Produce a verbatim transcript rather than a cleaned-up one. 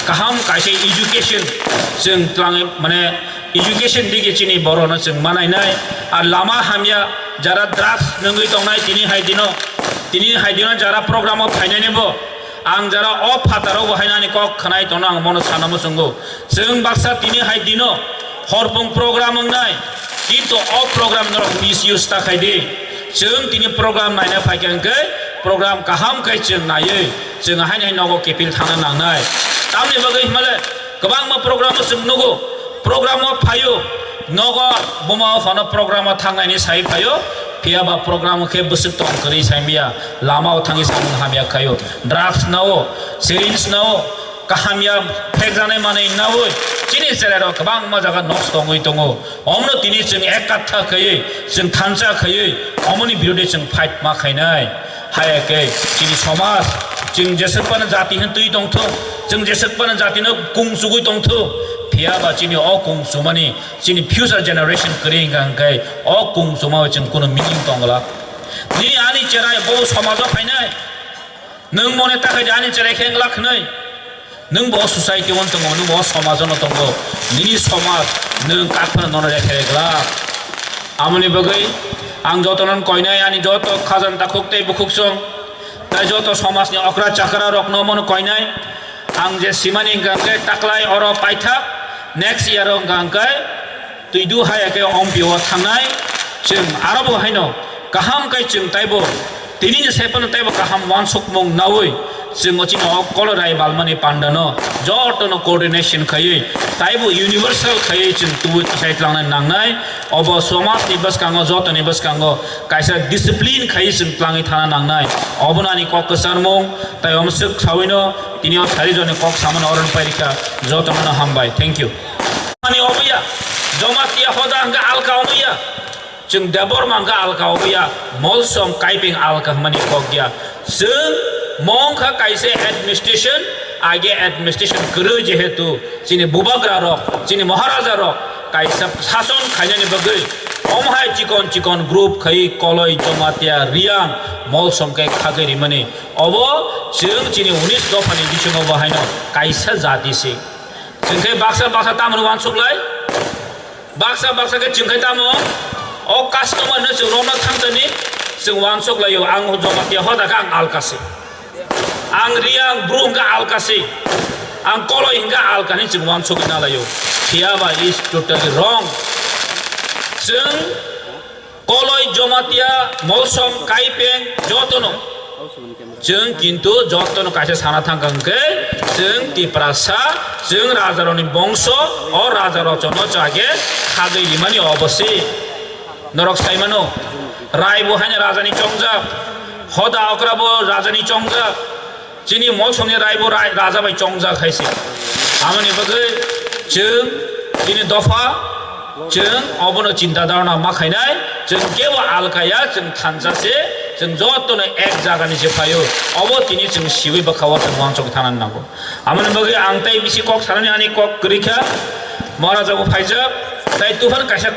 kaham kaisa education chwng twlangwi, mane, education digi chini borokno chwng manainai. Ar lama hamya, jara drugs nungwi tongnai tini hai dino, tini hai dino jara program o phainani bo, ang jara o phataro bo hainani kok khwnai tongno ang mono sana muchungo. Chwng baksa tini hai dino horpung program wngnai, kintu o program norok misuse ta khai di. Chwng tini program naina phaikha hwnkhe program kaham khai chwng naiwi chwng haino hai nogo kepil thangna nangnai. Tamni bagwi himale kwbangma program o chwng nugo, program o phaio, nogo buma buphano program o thangnaini sai phaio, phiya ba program o khe bwswk tong kwrwi saimya, lama o thangwi samung hamya khaio, drugs nao, syringe nao, kaham ya phekjaknai manwi naui chini cherairok kwbangma jaga nosto wngwi tongo. Omono tini chwng ek katha khaiwi, chwng thansa khaiwi, omoni birode chwng fight ma khainai. Haya khe chini somaj, chwng jeswk phano jati hwn twi tongthung, chwng jeswk phano jatino kung chugwi tongthung, phiya ba chini o kung chumani chini future generation kwrwi wngkha hwnkhe o kung chumao chwng kunu meaning tongla. Nini ani cherai bo somajo phainai. Nwng mone takhai de ani cherai khe wngla khwnwi. Nwng bo society o tongo, nwng bo somajo no tongo. Nini somaj nwng kaphano nono rekhe reglak. Amoni bagwi ang jotono koinai, ani joto khajan takhuk tei bukhuk song, tai joto somajni okra chakra rokno mono koinai. Ang je simani hwnkha hwnkhe taklai oro paithak, next year o hwnkha hwnkhe twidu haya khe ompio thangnai. Chwng aro bo haino kaham khe chwng taibo tini ni sai phano taibo kaham wansukmung naui chwng o chini o kolorai balmani pandano jotono coordination khaiwi taibo universal khaiwi chwng tubui tisai tlangnai nangnai. Obo somajni bwskango, jotoni bwskango kaisa discipline khaiwi chwng tlangwi thana nangnai. Obono ani kok kwcharmung, tai omswk sawino tini o sari joni kok samani oron pairikha. Jotono hambai. Thank you. Mani oboya, Jamatia hoda hwnkhe alka oboya, chwng Debbarma hwnkhe alka oboya, Molsom Kaipeng alka hwnmani kok ya. Chwng mongkha kaisa administration, age administration kwrwi jehetu chini bubagra rok, chini maharaja rok kaisa sason khainani bagwi omo hai chikon chikon group khai Koloi, Jamatia, Riang, Molsom khe khagwi rimani. Obo chwng chini unis dophani bisingo bo haino kaisa jati se. Chwng khe baksa baksa tamoni uansuk lai. Baksa baksa khe chwng khe tamo o customer no chwng rokno thangtani chwng uansuk laio. Ang Jamatia hoda khe ang alka se. Ang Riang bru hwnkhe alka se. Ang Koloi hwnkhe alka hinwi chwng uansuk na laio. Phiya ba is totally wrong. Chwng Koloi, Jamatia, Molsom, Kaipeng, jotono. Chwng kintu jotono kaisa sana thangkha hwnkhe, chwng Tiprasa, chwng rajarokni bongso, o rajarok jono chage khagwi rimani obo se. Norok saimano, Rai bo haino rajani chongjak, Hoda okra bo rajani chongjak. Chini Molsomni Rai bo rai-, raja bai chongjak hai se. Amoni bagwi chwng chini dopha, chwng obono chinta dharana ma khainai, chwng kebo alka ya, chwng thansa se, chwng jotono ek jagani se phaio. Obo tini chwng siwi bwkha o chwng uansuk thanani nango. Amoni bagwi ang tei bisi kok sanani ani kok kwrwi kha, Maharaja bo phaijak, tai tufan kaisa